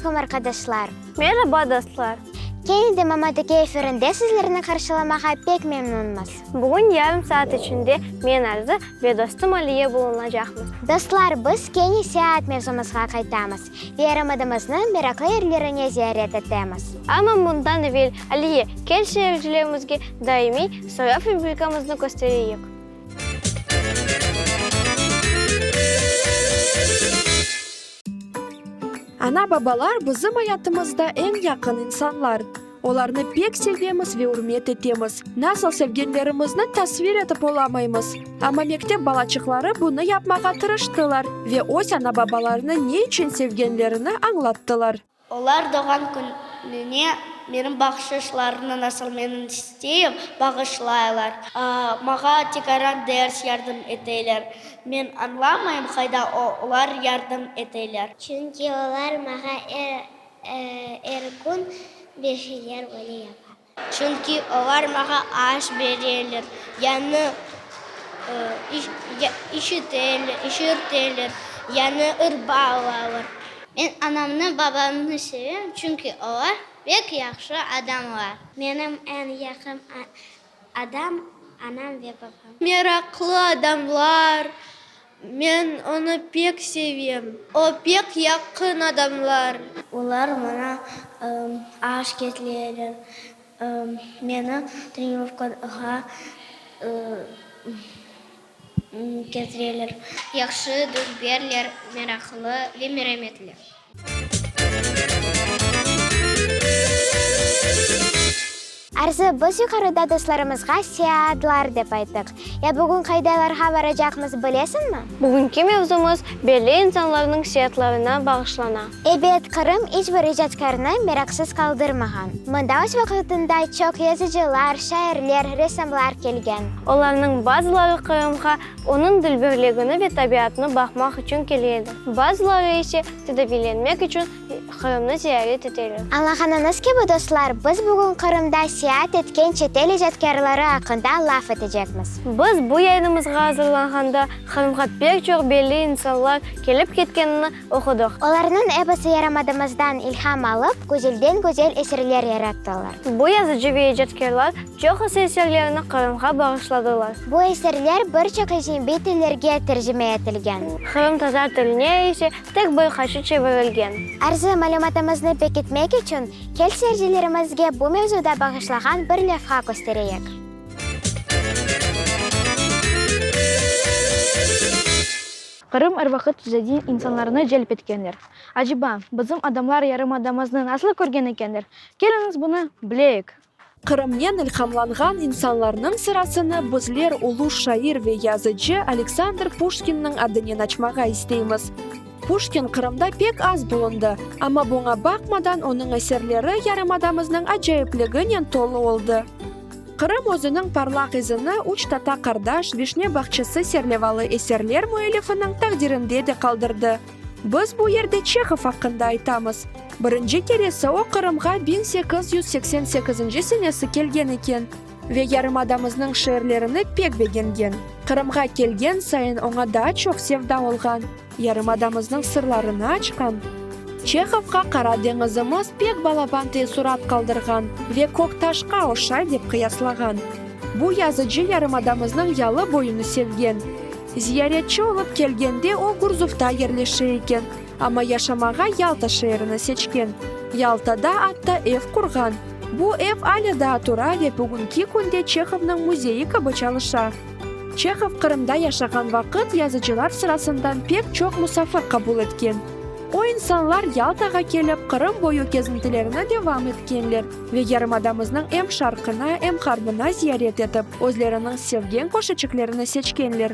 aleyküm, arqadaşlar! Meraba, dostlar! Kene de Mamateke efirinde sizlerni qarşılamağa pek memnunmız. Bugün yarım saat içinde men, Arzı, ve dostum Aliye bulunacaqmız. Dostlar, biz kene seyaat mevzumızğa qaytamız ve yarımadamıznıñ meraqlı yerlerine ziyaret etemiz. Amma bundan evel, Aliye, kel seyircilerimizge daimiy sorav rubrikamıznı köstereyik. Ana-babalar bizim ayatımızda eñ yaqın insanlar. Olarnı pek sevemiz ve ürmet etemiz. Nasıl sevgenlerimizni tasvir etip olamaymız. Amma mektep balaçıqları bunı yapmağa tırıştılar ve öz ana-babalarını ne içün sevgenlerini añlattılar. Olar doğğan kününe menim bahşışlarnı nasıl men isteyim, bağışlaylar. Mağa tekaran ders yardım eteler. Men añlamayım, qayda olar yardım eteler. Çünki olar mağa er kün bir şeyler böyle yapalar. Çünki olar mağa aş bereler, yañı işirteler, yañı ırba alalar. Men anamnı, babamnı sevem, çünki olar pek yahşı adamlar. Menim eñ yaqın adam, anam ve babam. Meraqlı adamlar, Men onı pek sevem. O pek yaqın adamlar. Olar maña aş ketireler, meni trenirovkağa ketireler. Yahşı, dülberler, meraqlı ve merametli. Arzı, biz yuqarıda dostlarımızğa seyaatlar dep ayttıq. Ya bugün qaydalarğa baracaqmız, bilesiñmi? Bugünki mevzumız belli insanlarnıñ seyaatlarına bağışlana. Ebet, Qırım iç bir icatkârnı meraqsız qaldırmağan. Mında öz vaqıtında çoq yazıcılar, şairler, ressamlar kelgen. Olarnıñ bazıları Qırımğa onıñ dülberligini ve tabiatını baqmaq içün kele edi, bazıları ise tedaviylenmek içün Qırımnı ziyaret eteler. Añlağanıñız kibi, dostlar, biz bugün Qırımda seyaat etken çetel icatkârları aqqında laf etecekmiz. Biz bu yayınımızğa azırlanğanda Qırımğa pek çoq belli insanlar kelip ketkenini oqudıq. Olarnıñ episi yarımadamızdan ilham alıp, güzelden-güzel eserler yarattılar. Bu yazıcı ve icatkârlar çoqusı eserlerini Qırımğa bağışladılar. Bu eserler bir çoq ecnebiy tillerge tercime etilgen. Qırımtatar tiline ise tek bir qaçı çevirilgen. Arzı, malümatımıznı pekitmek içün, kel seyircilerimizge bu mevzuda bağışlağan bir levha köstereyik. Qırım er vaqıt tüzediñ insanlarnı celp etkendir. Aceba, bizim adamlar yarımadamıznı nasıl körgen ekenler? Keliñiz bunı bileyik! Qırımnen ilhamlanğan insanlarnıñ sırasını bizler ulu şair ve yazıcı Aleksandr Puşkinniñ adınen açmağa isteymiz. Puşkin Qırımda pek az bulundı, amma buña baqmadan onıñ eserleri yarımadamıznıñ acayipliginen tolu oldı. Qırım özüniñ parlaq izini Üç tata-qardaş, Vişne bağçası serlevalı eserler müellifiniñ taqdirinde de qaldırdı. Biz bu yerde Çehov aqqında aytamız. Birinci keresi o Qırımğa 1888 senesi kelgen eken ve yarımadamıznıñ şeerlerini pek begengen. Qırımğa kelgen sayın oña daa çoq sevda olğan, yarımadamıznıñ sırlarını açqan. Çehovğa Qara deñizimiz pek balaban teessurat qaldırğan ve Köktaşqa oşay dep qıyaslağan. Bu yazıcı yarımadamıznıñ yalı boyunı sevgen. Ziyaretçi olıp kelgende o Gurzufta yerleşe eken, amma yaşamağa Yalta şeerini seçken. Yaltada atta ev qurğan. Bu ev alâ daa tura ve bugünki künde Çehovnıñ müzeyi kibi çalışa. Çehov Qırımda yaşağan vaqıt yazıcılar sırasından pek çoq musafir qabul etken. O insanlar Yaltağa kelip Qırım boyu kezintilerini devam etkenler ve yarımadamıznıñ em şarqına, em ğarbına ziyaret etip, özleriniñ sevgen köşeçiklerini seçkenler.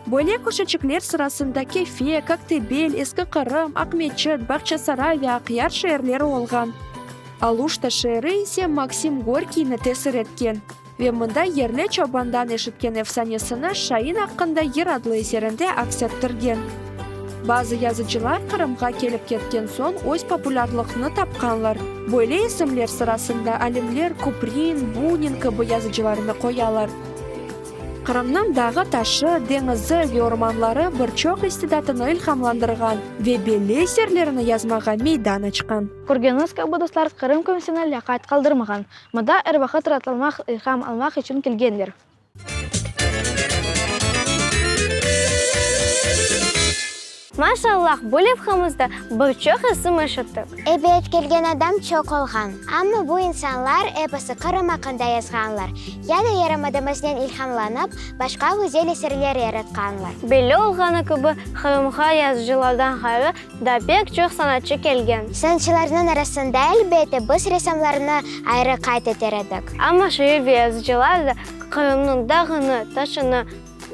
Böyle köşeçikler sırasında Kefe, Koktebel, Eski Qırım, Aqmeçit, Bağçasaray ve Aqyar şeerleri olğan. Aluşta şeeri ise Maksim Gorkiyni tesir etken ve mında yerli çobandan eşitken efsanesini Şain aqqında yır adlı eserinde aks ettirgen. Bazı yazıcılar Qırımğa kelip ketken soñ öz populârlıqnı tapqanlar. Böyle isimler sırasında alimler Kuprin, Bunin kibi yazıcılarnı qoyalar. Qırımnıñ dağı-taşı, deñizi ve ormanları bir çoq istidatını ilhamlandırğan ve belli eserlerini yazmağa meydan açqan. Körgeniñiz kibi, dostlar, Qırım kimseni lâqayt qaldırmağan. Mında er vaqıt raatlanmaq, ilham almaq içün kelgenler. Maşallah, bu levhamızda bir çoq isim eşittik. Ebet, kelgen adam çoq olğan. Amma bu insanlar episi Qırım aqqında yazğanlar, ya da yarımadamıznen ilhamlanıp, başqa güzel eserler yaratqanlar. Belli olğanı kibi, Qırımğa yazıcılardan ğayrı, daa pek çoq sanatçı kelgen. Sanatçılarnıñ arasında, elbette, biz ressamlarnı ayrı qayd eter edik. Amma şair ve yazıcılar da Qırımnıñ dağını, taşını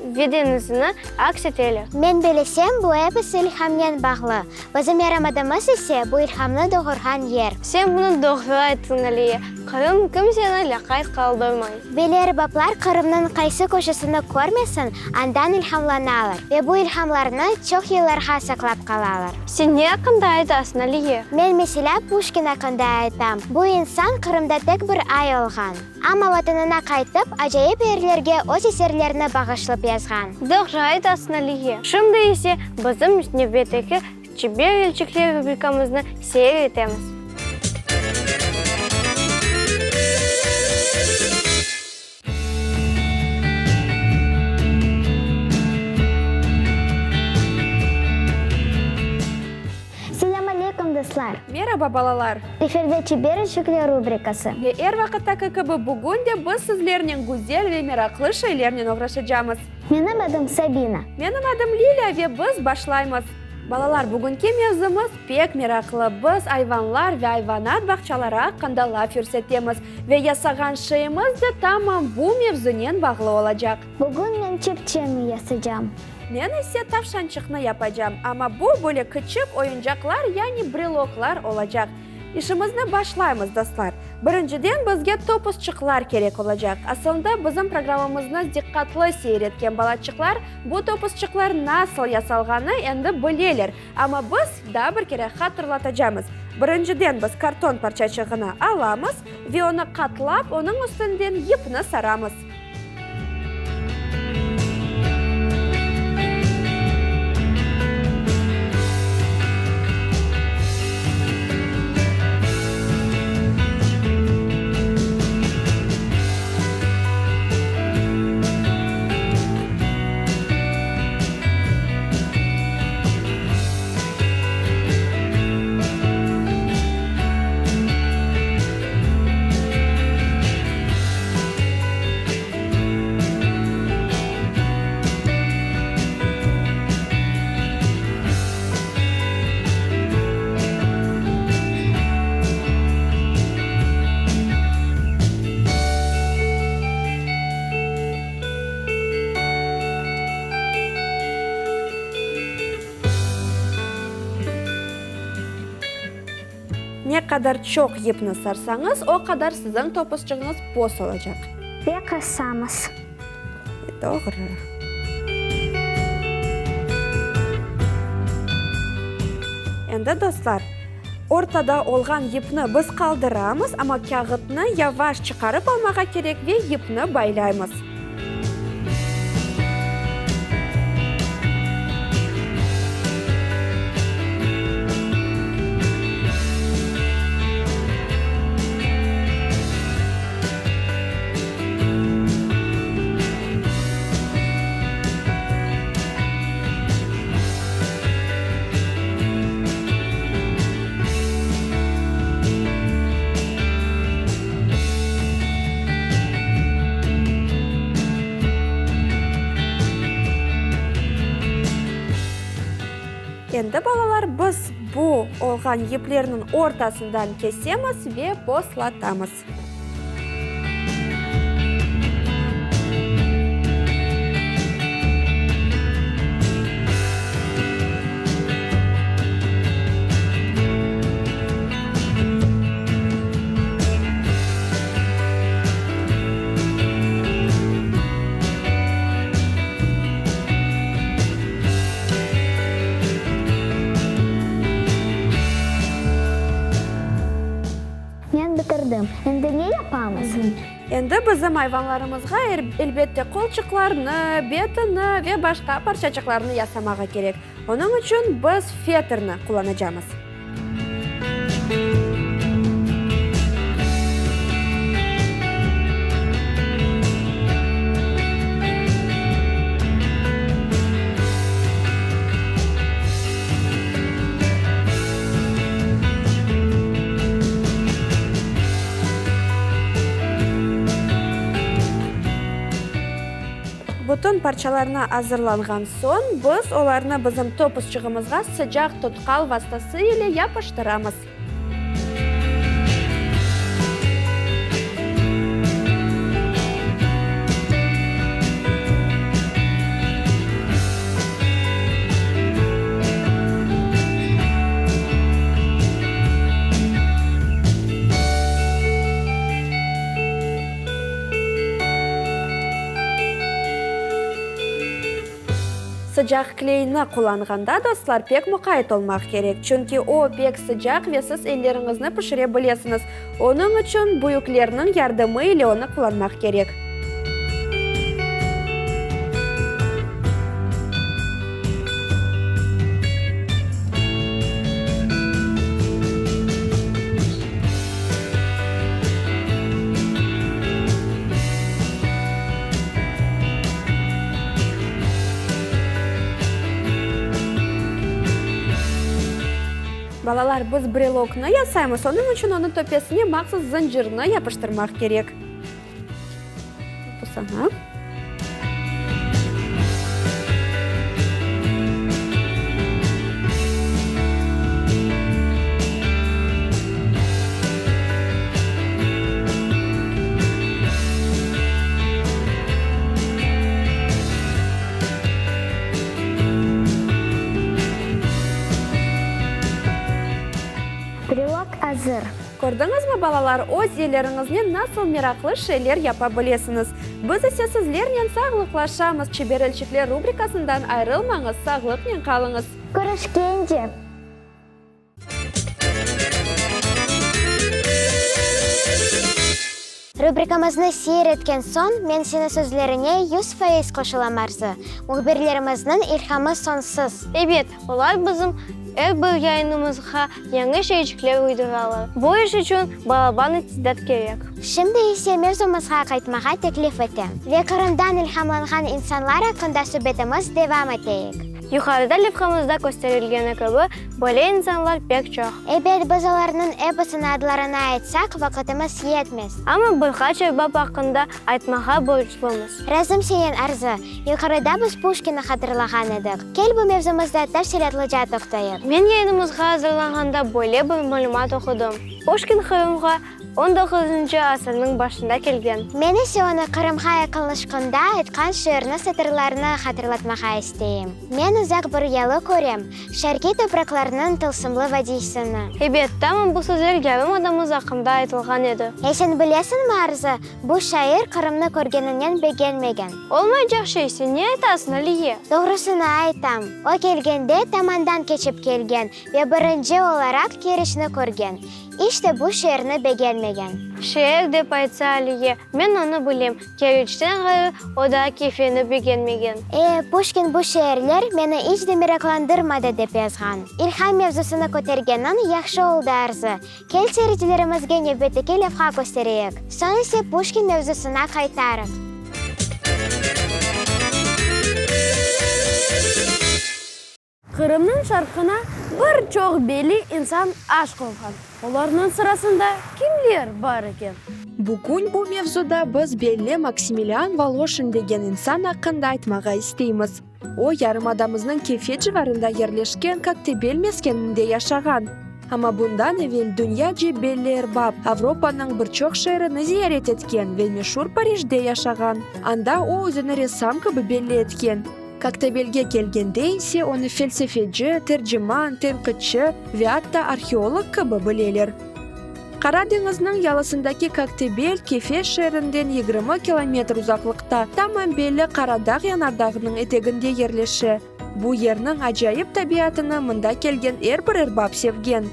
ve deñizini aks eteler. Men bilesem, bu episi ilhamnen bağlı. Bizim yarımadamız ise bu ilhamnı doğurğan yer. Sen bunı doğru ayttıñ, Aliye. Qırım kimseni lâqayt qaldırmay. Belli erbaplar Qırımnıñ qaysı köşesini körmesin, andan ilhamlanalar ve bu ilhamlarnı çoq yıllarğa saqlap qalalar. Sen ne aqqında aytasıñ, Aliye? Men, meselâ, Puşkin aqqında aytam. Bu insan Qırımda tek bir ay olğan. Amma Vatanına qaytıp, acayip yerlerge öz eserlerini bağışlıp yazğan. Doğru aytasıñ, Aliye. Şimdi ise bizim nevbetteki Çeber elçikler rubrikamıznı seyir etemiz. Selâm aleyküm, dostlar! Meraba, balalar! Efirde Çeber elçikler rubrikası. Ve er vaqıttaki kibi bugün de biz sizlernen güzel ve meraqlı şeylernen oğraşacamız. Menim adım Sabina. Menim adım Lilâ ve biz başlaymız. Balalar, bugünki mevzumız pek meraqlı. Biz ayvanlar ve ayvanat bağçaları aqqında laf yürsetemiz. Ve yasağan şeyimiz de tamam bu mevzunen bağlı olacaq. Bugün men çepçeni yasacam. Men ise tavşançıqnı yapacam. Amma bu böyle kiçik oyuncaqlar, yani breloklar olacaq. İşimizni başlaymız, dostlar. Birinciden bizge topuzçıqlar kerek olacaq. Asılında bizim programmamıznı diqqatlı seyir etken balaçıqlar bu topuzçıqlar nasıl yasalğanı endi bileler. Amma biz daa bir kere hatırlatacamız. Birinciden biz karton parçaçığını alamız ve onı qatlap, onıñ üstünden yipni saramız. Ne qadar çoq yipni sarsañız, o qadar siziñ topuzçığıñız pos olacaq. Ve qasamız. Doğru. Endi, dostlar, ortada olğan yipni biz qaldıramız, amma kâğıtnı yavaş çıqarıp almağa kerek ve yipni baylaymız. Endi, balalar, biz bu olğan yiplerniñ ortasından kesemiz ve poslatamız. Men bitirdim. bizim ayvanlarımızğa elbette qolçıqlarnı, betini ve başqa parçaçıqlarnı yasamağa kerek. Onıñ içün biz fetrni qullanacamız. Bütün parçalarnı azırlanğan soñ, biz olarnı bizim topuzçığımızğa sıcaq tutqal vastası ile yapıştıramız. Sıcaq kleyni qullanğanda, dostlar, pek muqayt olmaq kerek, çünki o pek sıcaq ve siz elleriñizni pişire bilesiñiz. Onıñ içün büyüklerniñ yardımı ile onı qullanmaq kerek. Balalar, biz breloknı yasaymız, onıñ içün onıñ töpesine mahsus zıncırnı yapıştırmaq kerek. Bu saña. Brelok azır. Kördiñizmi, balalar, öz elleriñiznen nasıl meraqlı şeyler yapa bilesiñiz. Biz ise sizlernen sağlıqlaşamız, Çeber elçikler rubrikasından ayrılmañız, sağlıqnen qalıñız. Körüşkence! Rubrikamıznı seyir etken soñ, men seniñ sözleriñe 100% qoşulam, Arzı. Mühbirlerimizniñ ilhamı soñsuz. Ebet, olar bizim er bir yayınımızğa yañı şeycikler uyduralar. Bu iş içün balaban istidat kerek. Şimdi ise mevzumızğa qaytmağa teklif etem ve Qırımdan ilhamlanğan insanlar aqqında subetimiz devam eteyik. Yuqarıda levhamızda kösterilgeni kibi, böyle insanlar pek çoq. Ebet, biz olarnıñ episini adlarını aytsaq, vaqıtımız yetmez. Amma bir qaç erbap aqqında aytmağa borclumız. Razım senen, Arzı. Yuqarıda biz Puşkinni hatırlağan edik. Kel bu mevzumızda tafsilâtlıca toqtayıq. Men yayınımızğa azırlanğanda böyle bir malümat oqudım, Puşkin Qırımğa on doquzıncı asırnıñ başında kelgen. Men ise onı Qırımğa yaqınlaşqanda aytqan şiirniñ satırlarını hatırlatmağa isteyim. Men uzaq bir yalı körem, şarqiy topraqlarnıñ tılsımlı vadiysini. Ebet, tamam bu sözler yarımadamız aqqında aytılğan edi. E sen bilesiñmi, Arzı, bu şair Qırımnı körgeninen begenmegen. Olmaycaq şey, sen ne aytasıñ, Aliye? Doğrusını aytam. O kelgende tamandan keçip kelgen ve birinci olaraq Keriçni körgen. İşte bu şeerni begenmegen. Şeer dep aytsa Aliye, men onı bilem, Keriçten ğayrı o daa Kefeni begenmegen. E, Puşkin bu şeerler meni iç de meraqlandırmadı dep yazğan. İlham mevzusını kötergeniñ yahşı oldı Arzı. Kel seyircilerimizge nevbetteki levha köstereyik. Soñ ise Puşkin mevzusına qaytarıq. Qırımnıñ şarqına bir çoq belli insan aşq olğan. Olarnıñ sırasında kimler bar eken? Bugün bu mevzuda biz belli Maksimilian Voloşin degen insan aqqında aytmağa isteymiz. O, yarımadamıznıñ Kefe civarında yerleşken Koktebel meskeninde yaşağan. Amma bundan evel dünyaca belli erbap Avropanıñ bir çoq şeerini ziyaret etken ve meşur Parijde yaşağan. Anda o, özüni ressam kibi belli etken. Koktebelge kelgende ise onı felsefeci, terciman, tenqitçi ve atta arheolog kibi bileler. Qara deñizniñ yalısındaki Koktebel, Kefe şeerinden 20 kilometr uzaqlıqta, tamam belli Qaradağ yanardağınıñ eteginde yerleşe. Bu yerniñ acayip tabiatını mında kelgen er bir erbap sevgen.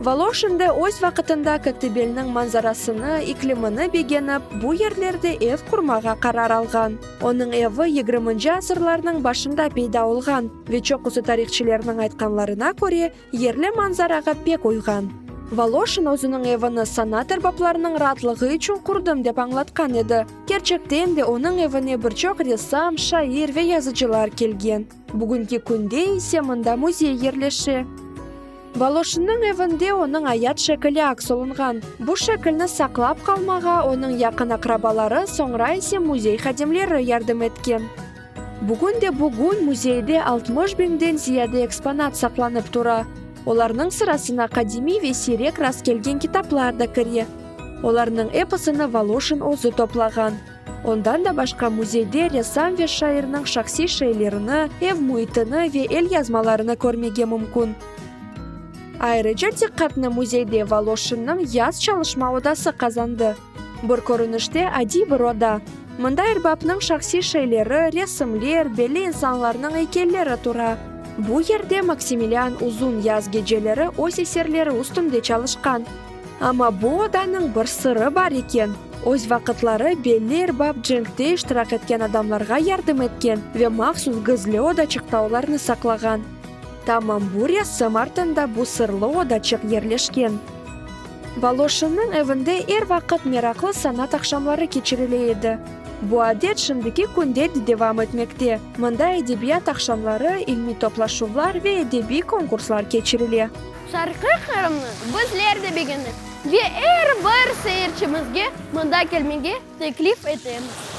Voloşin de öz vaqıtında Koktebelniñ manzarasını, iklimini begenip, bu yerlerde ev qurmağa qarar alğan. Onıñ evi yigirminci asırlarnıñ başında peyda olğan ve çoqusı tarihçilerniñ aytqanlarına köre, yerli manzarağa pek uyğan. Voloşin özüniñ evini sanat erbaplarınıñ raatlığı içün qurdım dep añlatqan edi. Kerçekten de onıñ evine bir çoq ressam, şair ve yazıcılar kelgen. Bugünki künde ise mında müzey yerleşe. Voloşinniñ evinde onıñ ayat şekili aks olunğan. Bu şekilni saqlap qalmağa onıñ yaqın aqrabaları, soñra ise müzey hadimleri yardım etken. Bugün de bugün müzeyde 60 biñden ziyade eksponat saqlanıp tura. Olarnıñ sırasına qadimiy ve siyrek rastkelgen kitaplar da kire. Olarnıñ episini Voloşin özü toplağan. Ondan da başqa müzeyde ressam ve şairniñ şahsiy şeylerini, ev müitini ve elyazmalarını körmege mümkün. Ayrıca diqqatnı müzeyde Voloşinniñ yaz çalışma odası qazandı. Bir körünişte adiy bir oda. Mında erbapnıñ şahsiy şeyleri, resimler, belli insanlarnıñ eykelleri tura. Bu yerde Maksimilian uzun yaz geceleri öz eserleri üstünde çalışqan. Amma bu odanıñ bir sırı bar eken. Öz vaqıtları belli erbap cenkte iştirak etken adamlarğa yardım etken ve mahsus gizli odaçıqta olarnı saqlağan. Tamam bu resim artında bu sırlı odaçıq yerleşken. Voloşinniñ evinde er vaqıt meraqlı sanat aqşamları keçirile edi. Bu adet şimdiki künde de devam etmekte. Mında edebiyat aqşamları, ilmiy toplaşuvlar ve edebiy konkurslar keçirile. Şarqiy Qırımnı bizler de begendik ve er bir seyircimizge mında kelmege teklif etemiz.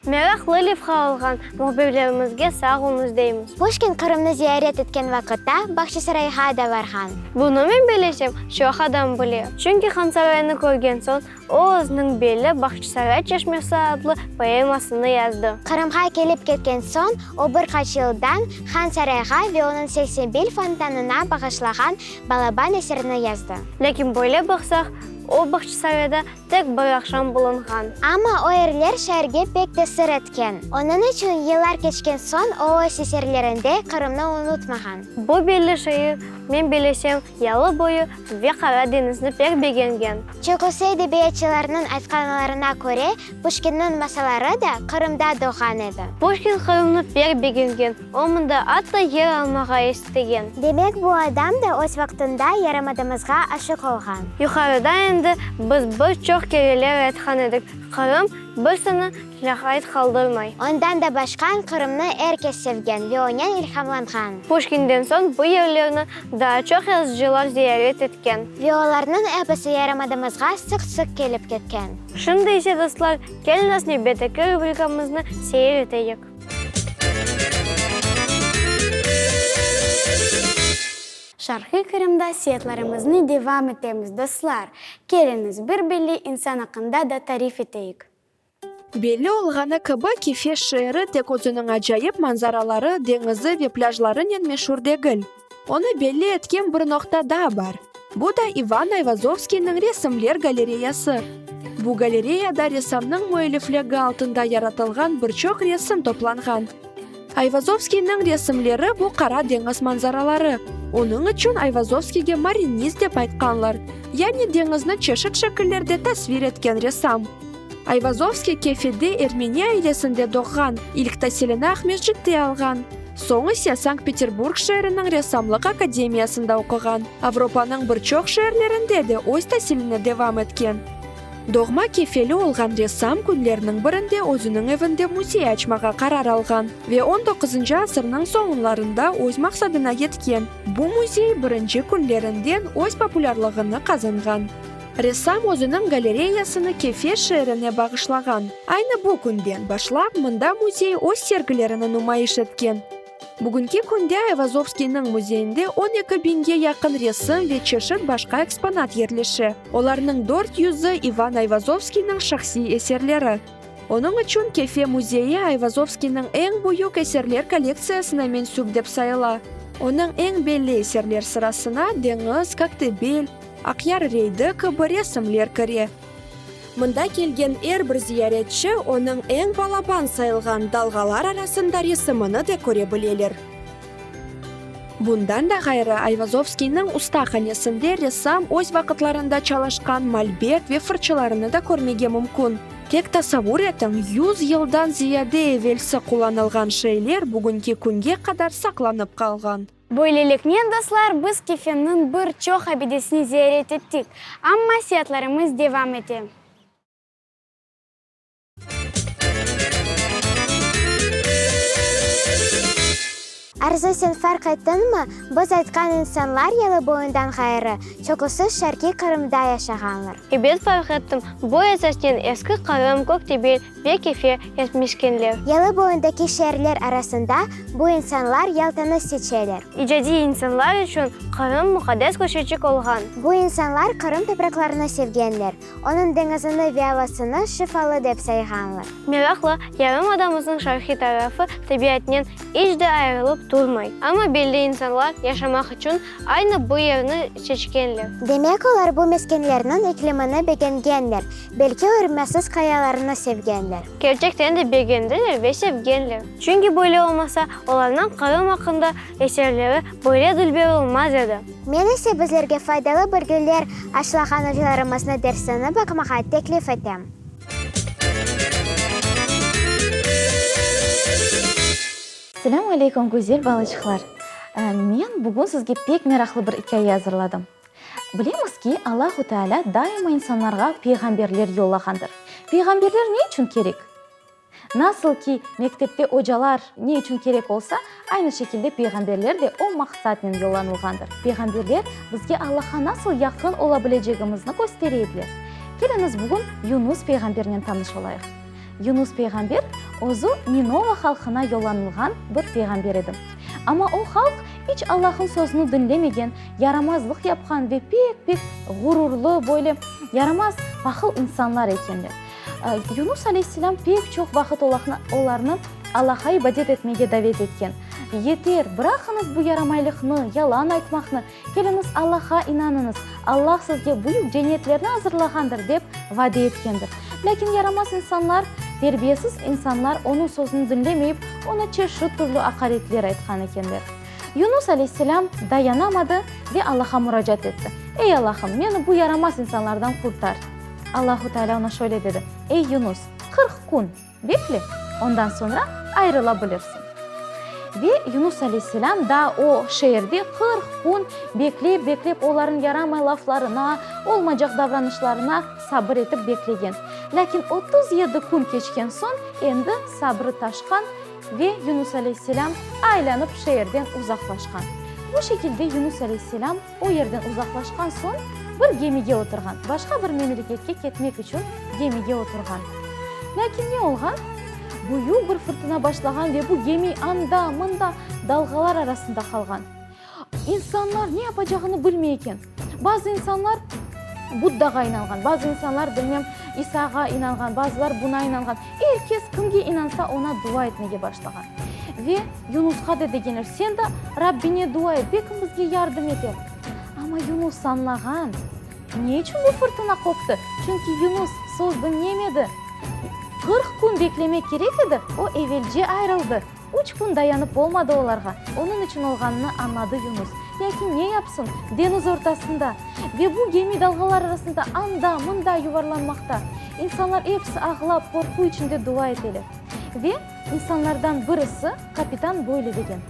Meraqlı levha olğan mühbirlerimizge sağ oluñız deymiz. Puşkin Qırımnı ziyaret etken vaqıtta Bağçasarayğa da varğan. Bunı men bilesem, çoq adam bile. Çünki Hansaraynı körgen soñ, o özüniñ belli Bağçasaray çeşmesi adlı poemasını yazdı. Qırımğa kelip ketken soñ, o bir qaç yıldan Hansarayğa ve onıñ Selsebil fontanına bağışlağan balaban eserini yazdı. Lâkin böyle baqsaq, o Bağçasarayda tek bir aqşam bulunğan. Amma o yerler şairge pek tesir etken. Onıñ içün yıllar keçken soñ o öz eserlerinde Qırımnı unutmağan. Bu belli şair, men bilesem, yalı boyu ve Qara deñizni pek begengen. Çoqusı edebiyatçılarnıñ aytqanlarına köre, Puşkinniñ masaları da Qırımda doğğan edi. Puşkin Qırımnı pek begengen, o mında atta yer almağa istegen. Demek, bu adam da öz vaqtında yarımadamızğa aşıq olğan. Yuqarıda endi biz bir çoq kereler aytqan edik, Qırım bir seni lâqayt qaldırmay. Ondan da başqa Qırımnı er kes sevgen ve onen ilhamlanğan. Puşkinden soñ bu yerlerni daa çoq yazıcılar ziyaret etken. Ve olarnıñ episi yarımadamızğa sıq-sıq kelip ketken. Şimdi ise, dostlar, keliñiz nevbetteki rubrikamıznı seyir eteyik. Şarqiy Qırımda seyatlarımıznı devam etemiz, dostlar. Keliñiz, bir belli insan aqqında da tarif eteyik. Belli olğanı kibi, Kefe şeeri tek özüniñ acayip manzaraları, deñizi ve plâjlarınen meşur degil. Onı belli etken bir noqta daa bar. Bu da İvan Ayvazovskiyniñ resimler galereyası. Bu galereyada ressamnıñ müellifligi altında yaratılğan bir çoq resim toplanğan. Ayvazovskiyniñ resimleri bu Qara deñiz manzaraları. Onıñ içün Ayvazovskiyge marinist dep aytqanlar, yani deñizni çeşit şekillerde tasvir etken ressam. Ayvazovskiy Kefede ermeni ailesinde doğğan, ilk tasilini Aqmescitte alğan. Soñ ise Sankt-Peterburg şeeriniñ ressamlıq akademiyasında oquğan, Avropanıñ bir çoq şeerlerinde de öz tasilini devam etken. Doğma kefeli olğan ressam künlerniñ birinde özüniñ evinde müzey açmağa qarar alğan ve on doquzıncı asırnıñ soñunlarında öz maqsadına yetken. Bu müzey birinci künlerinden öz populârlığını qazanğan. Ressam özüniñ galereyasını Kefe şeerine bağışlağan. Aynı bu künden başlap mında müzey öz sergilerini numayış etken. Bugünki künde Ayvazovskiyniñ müzeyinde 12 biñge yaqın resim ve çeşit başqa eksponat yerleşe. Olarnıñ dört yüzü İvan Ayvazovskiyniñ şahsiy eserleri. Onıñ içün Kefe müzeyi Ayvazovskiyniñ eñ büyük eserler kollektsiyasına mensüp dep sayıla. Onıñ eñ belli eserler sırasına Deñiz, Koktebel, Aqyar reydi kibi resimler kire. Mında kelgen er bir ziyaretçi onıñ eñ balaban sayılğan Dalğalar arasında resimini de köre bileler. Bundan da ğayrı, Ayvazovskiyniñ ustahanesinde ressam öz vaqıtlarında çalışqan molbert ve fırçılarını da körmege mümkün. Tek tasavvur etiñ, yuz yıldan ziyade evelsi qullanılğan şeyler bugünki künge qadar saqlanıp qalğan. Böyleliknen, dostlar, biz Kefeniñ bir çoq abidesini ziyaret ettik, amma seyaatlarımız devam ete. Arzı, sen farq ettiñmi, biz aytqan insanlar Yalıboyundan ğayrı, çoqusı Şarqiy Qırımda yaşağanlar. Ebet farq ettim, bu esasnen Eski Qırım, Köktebel ve Kefe etmişkenler. Yalıboyundaki şeerler arasında bu insanlar Yaltanı seçeler. İcadiy insanlar içün Qırım muqaddes köşeçik olğan. Bu insanlar Qırım topraqlarını sevgenler. Onıñ deñizini ve avasını şifalı dep sayğanlar. Meraqlı, yarımadamıznıñ şarqiy tarafı tabiatnen iç de ayırılıp turmay. Amma belli insanlar yaşamaq içün aynı bu yerni seçkenler. Demek, olar bu meskenlerniñ iklimini begengenler, belki örmesiz qayalarnı sevgenler. Kerçekten de begendiler ve sevgenler. Çünki böyle olmasa, olarnıñ Qırım aqqında eserleri böyle dülber olmaz edi. Men ise bizlerge faydalı bilgiler aşlağan ocalarımıznı dersini baqmağa teklif etem. Selâmü aleyküm, güzel balaçıqlar! Men bugün sizge pek meraqlı bir ikâye azırladım. Bilemiz ki, Allahu Tealâ daima insanlarğa peyğamberler yollağandır. Peyğamberler ne içün kerek? Nasıl ki, mektepte ocalar ne içün kerek olsa, aynı şekilde peyğamberler de o maqsatnen yollanılğandır. Peyğamberler bizge Allahqa nasıl yaqın ola bilecegimizni köstere ediler. Keliñiz bugün Yunus peyğambernen tanış olayıq. Yunus peyğamber özü Ninova halqına yollanılğan bir peyğamber edi. Amma o halq iç Allah'ın sözüni diñlemegen, yaramazlıq yapqan ve pek-pek ğururlı, böyle yaramaz, pahıl insanlar ekenler. Yunus aleyhisselâm pek çoq vaqıt olarnı Allahqa ibadet etmege davet etken. Yeter, bıraqıñız bu yaramaylıqnı, yalan aytmaqnı, keliñiz Allahqa inanıñız, Allah sizge büyük cennetlerni azırlağandır, dep vade etkendir. Lâkin yaramaz insanlar, terbiyesiz insanlar onıñ sözüni diñlemeyip, oña çeşit türlü aqaretler aytqan ekenler. Yunus aleyhisselâm dayanamadı ve Allahqa muracaat etti, Ey, Allahım, meni bu yaramaz insanlardan qurtar! Allahu Teala oña şöyle dedi, Ey Yunus, 40 kün bekle, ondan soñra ayrıla bilirsiñ. Ve Yunus aleyhisselâm da o şeerde 40 kün beklep, beklep olarnıñ yaramay laflarına, olmaycaq davranışlarına sabır etip beklegen. Lâkin 37 kün keçken soñ endi sabrı taşqan ve Yunus aleyhisselâm aylanıp şeerden uzaqlaşqan. Bu şekilde Yunus aleyhisselâm O yerden uzaqlaşqan soñ, bir gemige oturğan, başqa bir memleketke ketmek içün gemige oturğan. Lâkin ne olğan? Büyük bir fırtına başlağan ve bu gemi anda, mında dalğalar arasında qalğan. İnsanlar ne yapacağını bilmey eken. Bazı insanlar Buddağa inanğan, bazı insanlar, bilmem, İsağa inanğan, bazılar buna inanğan. Er kes kimge inansa, oña dua etmege başlağan. Ve Yunusqa da degenler, Sen de Rabbine dua et, belki bizge yardım eter. Amma Yunus añlağan, ne içün bu fırtına qoptı? Çünki Yunus söz diñlemedi. 40 kün beklemek kerek edi, o evelce ayrıldı. Üç kün dayanıp olmadı olarğa. Onıñ içün olğanını añladı Yunus. Lâkin ne yapsın, deñiz ortasında ve bu gemi dalğalar arasında anda, mında yuvarlanmaqta. İnsanlar episi ağlap, qorqu içinde dua eteler. Ve insanlardan birisi, kapitan böyle degen,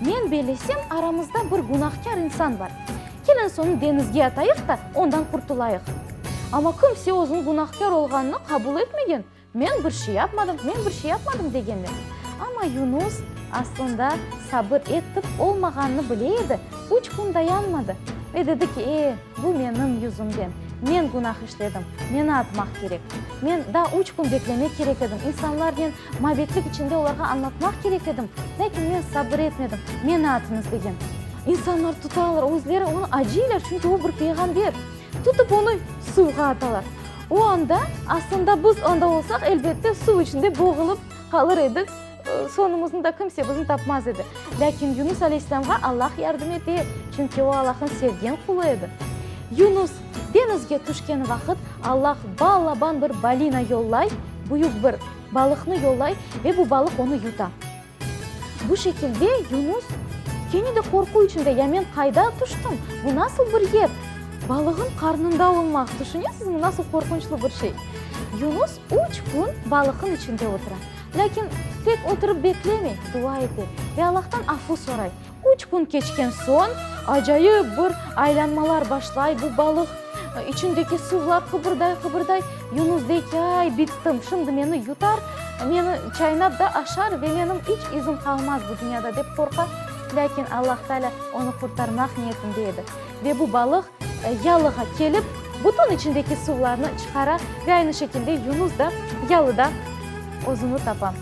Men bellesem, aramızda bir günahkâr insan bar. Keliñiz onı deñizge atayıq da, ondan qurtulayıq. Amma kimse özüniñ günahkâr olğanını qabul etmegen, Men bir şey yapmadım, men bir şey yapmadım degenler. Amma Yunus aslında sabır etip olmağanını bile edi, üç kün dayanmadı ve dedi ki, E, bu menim yüzümden, men günah işledim, meni atmaq kerek. Men daa üç kün beklemek kerek edim, insanlarnen mabetlik içinde olarğa añlatmaq kerek edim, lâkin men sabır etmedim, meni atıñız degen. İnsanlar tutalar, özleri onı acıylar, çünki o bir peyğamber. Tutıp onı suvğa atalar. O anda, aslında biz anda olsaq, elbette, suv içinde boğulıp qalır edik, soñumıznı da kimse bizni tapmaz edi. Lâkin Yunus aleyhisselâmğa Allah yardım ete, çünki o Allah'ın sevgen qulu edi. Yunus deñizge tüşken vaqıt Allah balaban bir balina yollay, büyük bir balıqnı yollay ve bu balıq onı yuta. Bu şekilde Yunus. Kene de qorqu içinde, ya men qayda tüştim? Bu nasıl bir yer? Balığın qarnında olmaq, tüşünesizmi, nasıl qorqunçlı bir şey? Yunus üç kün balıqın içinde otura. Lâkin tek oturıp beklemey, dua ete ve Allahtan afu soray. Üç kün keçken soñ, acayip bir aylanmalar başlay, bu balıq içindeki suvlar qıbırday-qıbırday. Yunus dey ki, Ay, bittim, şimdi meni yutar, meni çaynap da aşar ve menim iç izim qalmaz bu dünyada, dep qorqa. Lâkin Allah Taalâ onı qurtarmaq niyetinde edi. Ve bu balıq yalığa kelip, bütün içindeki suvlarnı çıqara ve aynı şekilde Yunus da yalıda özüni tapa.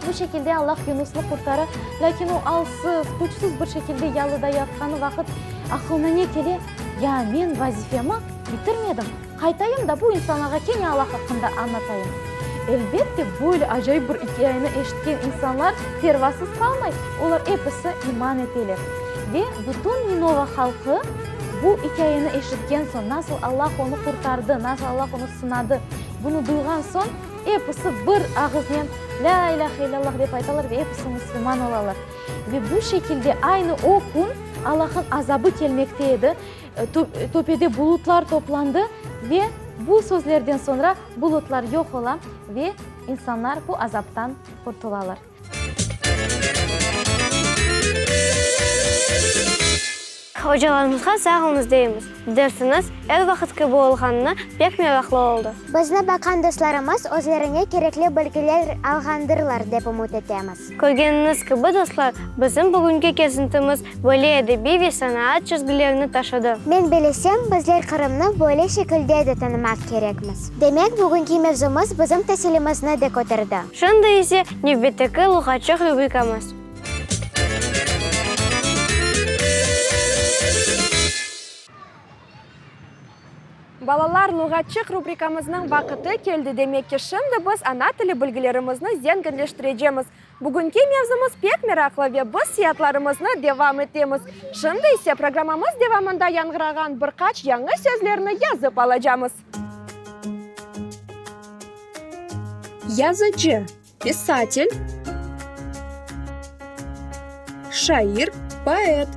Bu şekilde Allah Yunusnı qurtara, lâkin o alsız, küçsüz bir şekilde yalıda yatqanı vaqıt aqılına ne kele? Ya men vazifemi bitirmedim, qaytayım da bu insanlarğa kene Allah aqqında añlatayım. Elbette, böyle acayip bir ikâyeni eşitken insanlar pervasız qalmay, olar episi iman eteler. Ve bütün Ninova halqı bu ikâyeni eşitken soñ, nasıl Allah onı qurtardı, nasıl Allah onı sınadı, bunı duyğan soñ, Episi bir ağıznen Lâ ilâhe illâllah dep aytalar ve episi müslüman olalar. Ve bu şekilde aynı o kün Allah'ın azabı kelmekte edi. Töpede bulutlar toplandı ve bu sözlerden soñra bulutlar yoq ola ve insanlar bu azaptan qurtulalar. Ocalarımızğa sağ oluñız deymiz. Dersimiz er vaqıt kibi olğanına pek meraqlı oldı. Bizni baqqan dostlarımız özlerine kerekli bilgiler alğandırlar, dep ümüt etemiz. Körgeniñiz kibi, dostlar, bizim bugünki kezintimiz böyle edebiy ve sanaat çizgilerini taşıdı. Men bilesem, bizler Qırımnı böyle şekilde de tanımaq kerekmiz. Demek, bugünki mevzumız bizim tasilimizni de köterdi. Şimdi ise nevbetteki luğatçıq rubrikamız. Balalar, luğatçıq rubrikamıznıñ vaqıtı keldi, demek ki, şimdi biz ana tili bilgilerimizni zenginleştirecemiz. Bugünki mevzumız pek meraqlı ve biz seyatlarımıznı devam etemiz. Şimdi ise programmamız devamında yañğırağan bir qaç yañı sözlerni yazıp alacamız. Yazıcı, pisatel, şair, poet,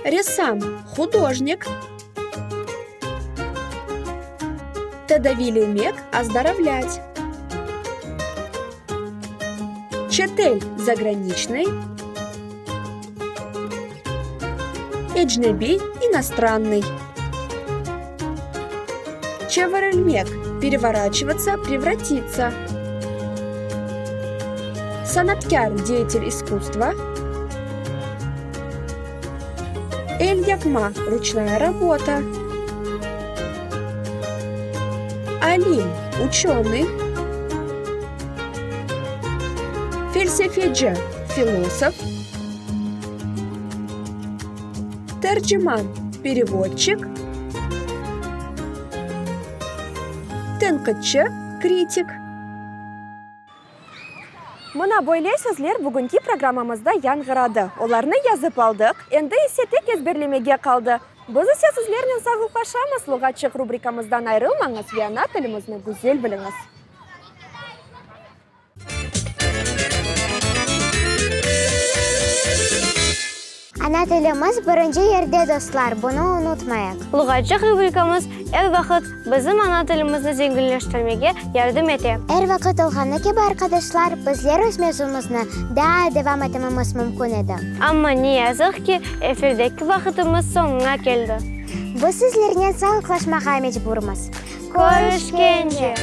ressam, hudojnik, tedaviylemek, ozdorovlât, çetel, zagraniçnıy, ecnebiy, inostrannıy. Çevirilmek, perevoraçivatsa, prevratitsa. Sanatkâr, deyatel iskusstva. El yapma, ruçnaya rabota. Alim, uçenıy. Felsefeci, filosof. Terciman, perevodçik. Tenqitçi, kritik. Mına böyle sözler bugünki programmamızda yañğıradı. Olarnı yazıp aldıq, endi ise tek ezberlemege qaldı. Biz ise sizlernen sağlıqlaşamız, Luğatçıq rubrikamızdan ayrılmañız ve ana tilimizni güzel biliñiz. Ana tilimiz birinci yerde, dostlar, bunı unutmayıq. Luğatçıq rubrikamız er vaqıt bizim ana tilimizni zenginleştirmege yardım ete. Er vaqıt olğanı kibi, arqadaşlar, bizler öz mevzumıznı daa devam etmemiz mümkün edi. Amma ne yazıq ki, efirdeki vaqıtımız soñuna keldi. Biz sizlernen sağlıqlaşmağa mecburmız. Körüşkence!